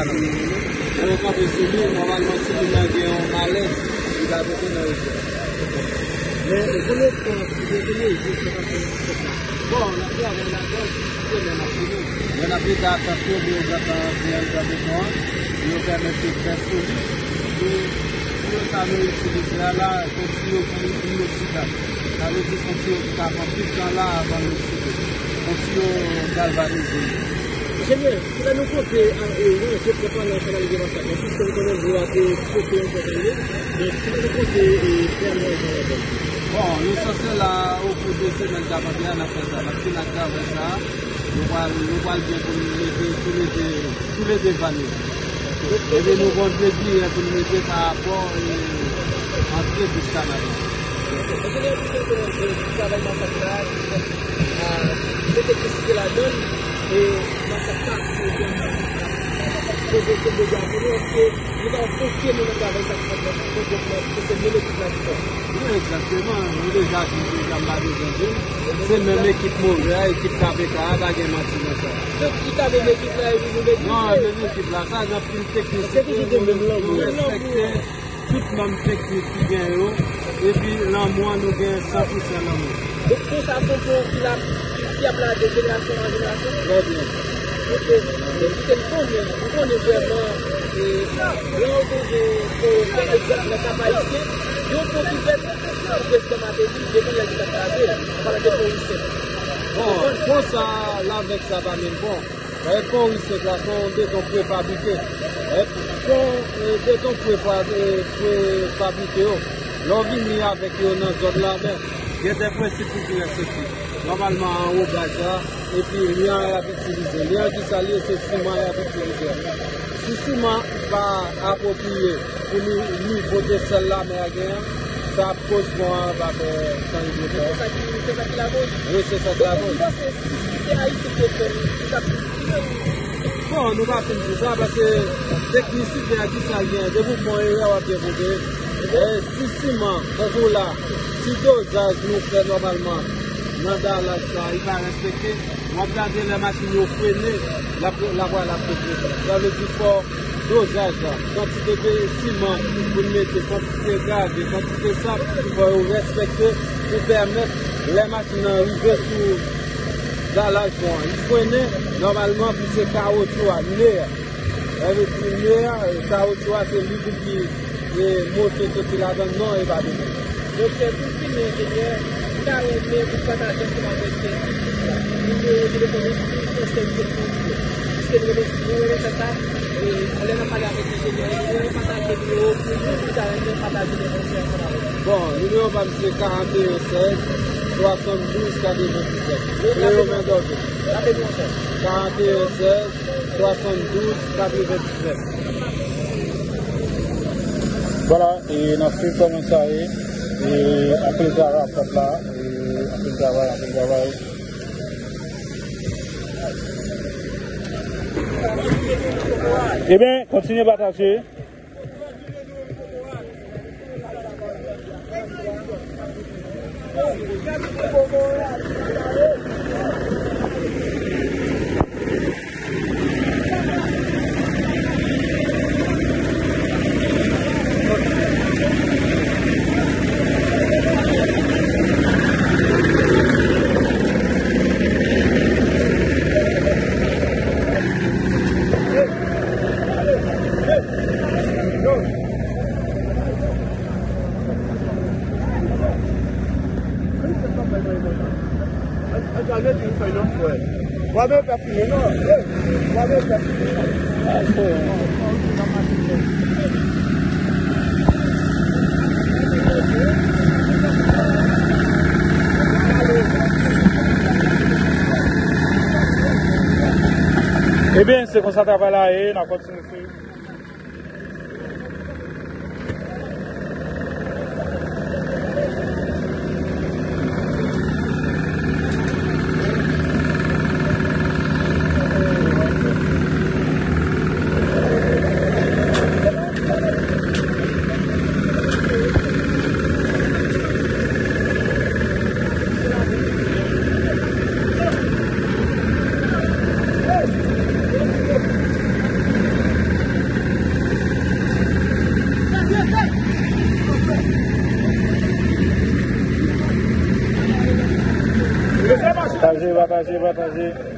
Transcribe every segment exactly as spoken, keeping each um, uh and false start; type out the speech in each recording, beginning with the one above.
Lè yo kanpe sou li, nòmalman, si moun nan gen yon malèz, li ka tonbe nan rivyè a. Men, e konbyen tan, e konbyen jou sa ka fè nan fèt la? Bon, n ap travay ladan l, tou semèn ap fini. Men n ap rete atant yo pou yo gentan fè yon jan beton an, pou yo pèmèt yo fè sou li. E pou yo sa nou itilize a la, se tiyo ki inoksidan. Sa vle di se yon tiyo ki ka pran plis tan la avan l okside. Se yon tiyo galvanize. Enjenyè, si lè nou konte a, e, jan je pran pandan kanalize Masak la, piske nou konnen dlo a te chofe yon pòt anlè, men si lè nou konte, e, fè anlè jan ladan. Bon, nou sanse la, okou de semèn k ap antre a, n ap fè sa, n ap fin ak travay sa a. Nou pral, nou pral gen pou nou mete, pou mete, pou mete van yo. Epi nou gon de biyè pou nou mete pa rapò, e, antre bus kanal la. Enjenyè, pou nou konnen, e, travay Masak la, a, mete teknisite ladan l, e, Masak la, poze kesyon deja pou nou, èske nou ka konfye nou nan travay sa ki fèt nan Fòkòt la, ke se menm ekip la ki fè? Wi, egzakteman. Nou deja di l deja, m pa bezwen di l. Se menm ekip move a, ekip K P K a, pa gen manti nan sa. Donk, li ka menm ekip la, epi nou neglisye? Non, menm ekip la, sa gen anpil teknisite, nou, nou respekte tout manm teknik ki gen yo, epi lanmou an, nou gen san pou san lanmou. Donk, konsa, se yon pwon ki la, ki ap lage jenerasyon an jenerasyon? Trè byen. Ok. Men kite n konnen, nou konnen vrèman, e, lè w gon pwon, fè egzanp nan Kap Ayisyen, yon pwon ki fèt, prezidan Martelly, depi yè li t ap kraze, an palan de pwon Wisèt. Bon, pwon sa, lavèk sa pa menm bon. Paske pwon Wisèt la, se yon beton prefabike. E pwon, e, beton prefa-, e, prefabrike yo, lè w vini avèk yo nan zòn la, men, gen de prensip pou ki respekte. Nòmalman, anwo gaz la, epi lye an y ap itilize. Lye an ki sa l ye, se siman y ap itilize. Si siman pa apwopriye pou ni-, nivo de sèl lamè a genyen, sa ap koz pwon an pa fè san li dwe fè. Se sa ki, se sa ki lakoz? Wi, se sa ki lakoz. Ou panse si, si se Ayiti ki te fè l, li t ap, li menm? Bon, nou pa fin di sa, paske teknisite a di sa l genyen. Depi w fè yon erè, w ap devlope. E si siman, tankou la, si dozaj nou fè nòmalman nan dalaj sa, li pa respekte, w ap gade lè machin yo frene, l ap, l ap, l ap pete. Sa vle di fò dozaj la, kantite de siman pou n mete, kantite gravye, kantite sab, fò yo respekte pou pèmèt lè machin nan rive sou dalaj pwon an, li frene, nòmalman pou se kawotchou a, nè a. Sa vle di nè a, kawotchou a se li pou ki, e, moto soti ladan l, non, e pa de nou. Doktè, pou fini, enjenyè, m ta renmen pou pataje ansanm avèk, e, piblik la, nimewo telefòn ou pou fè sèvis pou yo. Piske nou renmen, nou renmen fè sa, e, lè n ap pale avèk enjenyè, nou renmen pataje nimewo pou moun ki ta renmen pataje envantè ansanm avèk nou. Bon, nimewo pa m se karannteyen sèz, swasanndouz, katrevendiznèf. Wi, Cléo Mendonville. Raple nou ankò. Karannteyen sèz, swasanndouz, katrevendiznèf. Vwala, e n ap swiv kòman sa ye. E anpil travay ap fèt la. E anpil travay, anpil travay. Ebyen, kontinye pataje. Ebyen, se konsa travay la ye, n ap kontinye swiv. Pataje, pataje, pataje.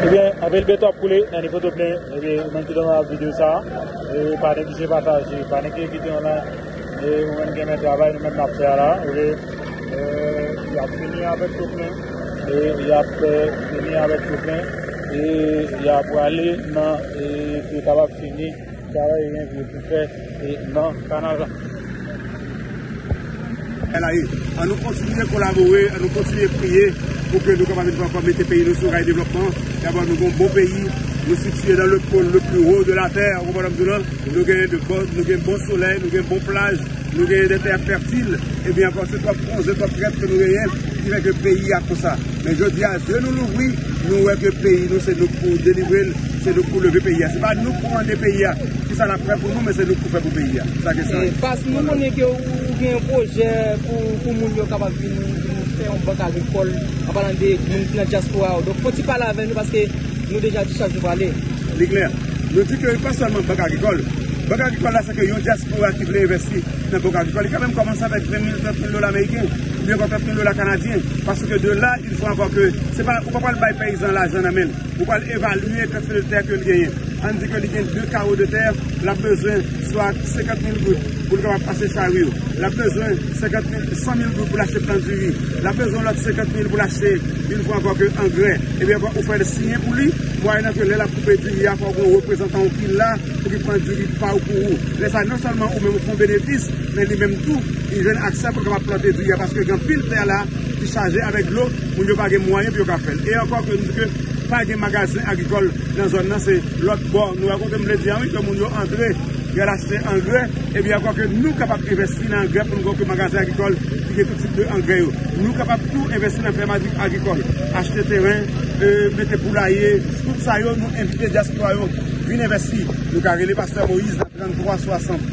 Ebyen, anpil beton ap koule nan nivo Toplen. Ebyen, ou menm ki nan ap videyo sa, e, pa neglije pataje, pa neglije kite yon like. E, ou menm ki renmen travay nou menm n ap fè a la, oke? E, y ap fini avèk Toplen. E, y ap, e, fini avèk Toplen. E, y ap prale nan, e, pou yo kapab fini travay yo gen pou yo fè, e, nan kanal la. Ann nou kontinye kolabore, ann nou kontinye priye pou ke nou kapab vin ankò mete peyi nou sou ray devlòpman. Dabò, nou gen yon bon peyi, nou sitiye dans le pôle le plus haut de la terre, ou konprann sa m di w lan? Nou gen de bon, nou gen bon solèy, nou gen bon plaj, nou gen de tè fètil. Ebyen, ankò, se twòp pwonze, twòp trèt ke nou genyen ki fè ke peyi a konsa. Men jodi a, zye nou louvri, nou wè ke peyi nou, se nou k pou delivre l. Se nou k pou leve peyi a. Se pa nou k pou mande peyi a kisa l ap fè pou nou, men se nou k pou fè pou peyi a. Sa ke sa. E, Pas, nou konnen ke ou gen yon pwojè pou, pou moun yo kapab vin, vin fè yon bank agrikòl, an palan de moun ki nan dyaspora yo. Donk, fò w ti pale avè nou, paske nou deja di chak jou pale. Li klè. Nou di ke pa sèlman bank agrikòl. Bank agrikòl la, se ke yon dyaspora ki vle envèsti nan bank agrikòl. Li ka menm kòmanse avèk ven mil, trant mil dola ameriken, oubyen ankò trant mil dola kanadyen. Paske de la, il faut encore que, se pa, ou pa pral bay peyizan lajan nan men l. Ou pral evalye kantite de tè ke l genyen. Ann di ke li gen de kawo de tè, l ap bezwen swa senkant mil goud pou l kapab pase chari yo. L ap bezwen senkant mil, san mil goud pou l achte plan diri. L ap bezwen lòt senkant mil pou l achte, yon fwa ankò, ke angrè. Ebyen, ou fè l siyen pou li, mwayennan ke lè l ap koupe diri a, fò gen yon reprezantan w ki la pou ki pran diri pa w pou ou. Lè sa, non sèlman ou menm ou fè yon benefis, men li menm tou, li jwenn aksè pou l kapab plante diri a, paske gen anpil tè la ki chaje avèk dlo, moun yo pa gen mwayen pou yo ka fè l. E ankò ke nou di ke pa gen magazen agrikòl nan zòn nan, se lòt bò. Nou wè kote m vle di a, wi, ke moun yo antre, y al achte angrè, ebyen ankò ke nou kapab envèsti nan angrè pou nou gen yon magazen agrikòl ki gen tout tip de angrè yo. Nou kapab tou envèsti nan fèm agri-, agrikòl, achte teren, e, mete poulaye, tout sa yo, nou envite dyaspora yo vin envèsti. Nou ka rele Pastè Moïse nan trant twa swasant,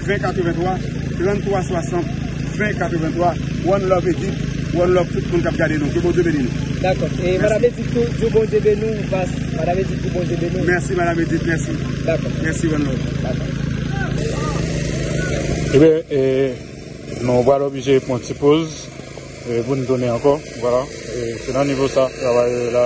ven katrevenntwa, trant twa swasant, ven katrevenntwa. One love ekip, one love tout moun k ap gade nou. Ke Bondye beni nou. Dakò. E Mèsi. Madanm Edith tou, di w Bondye beni w, Pas. Madanm Edith di w Bondye beni w. Mèsi, Madanm Edith, mèsi. Dakò. Mèsi, one love. Dakò. Ebyen, e, nou pral oblije pran ti poz, e, pou n tounen ankò. Vwala. E, se nan nivo sa, travay la.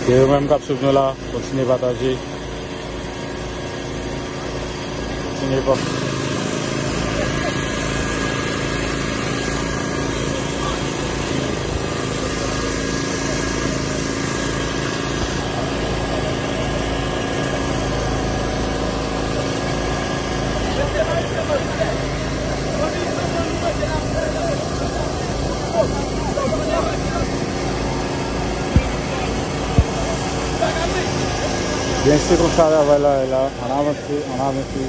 E yo menm k ap swiv nou la, kontinye pataje. Kontinye pa. Byen, se konsa travay la ye la. Ann avanse, ann avanse.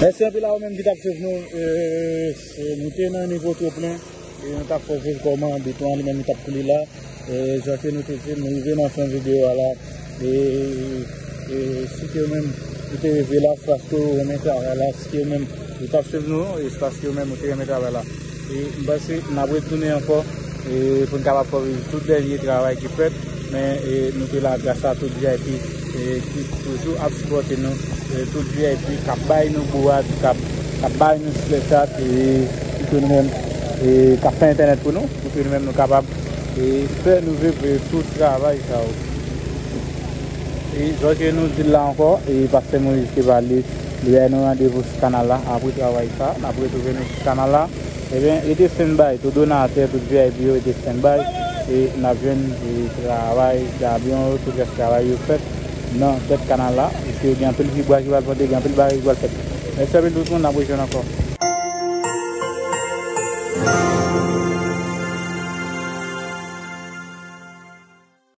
Mèsi anpil a ou menm ki t ap swiv nou. E, e, nou te nan nivo twoplen. E, nou t ap fè w swiv kòman beton an li menm li t ap koule la. E, jan ke nou te di, nou rive nan fen videyo a la. E, e, si ke ou menm ou te rive la, se paske ou renmen travay la. Si ke ou menm ou t ap swiv nou, e se paske ou menm ou te renmen travay la. E m panse n ap retounen ankò, e, pou n kapab fè w viv tout dènye travay ki fèt. Men, e, nou te la gras a tout V I P, e, ki toujou ap sipòte nou, e, tout V I P k ap bay nou bourad, k ap, k ap bay nou splashat, e, pou ke nou menm, e, k ap fè entènèt pou nou, pou ke nou menm nou kapab, e, fè nou viv, e, tout travay sa yo. E, jan ke nou di l la ankò, e, Pastè Moïse te pale, li bay nou randevou sou kanal la, apre travay sa, n ap retwouve nou sou kanal la. Ebyen, rete standby, tout donatè, tout V I P yo, rete standby. E n ap jwenn, e, travay, kamyon yo, tout rès travay yo fèt nan tèt kanal la. Paske gen anpil pibwa ki pral plante, gen anpil bagay ki pral fèt. Mèsi anpil tout moun, n ap rejwenn ankò.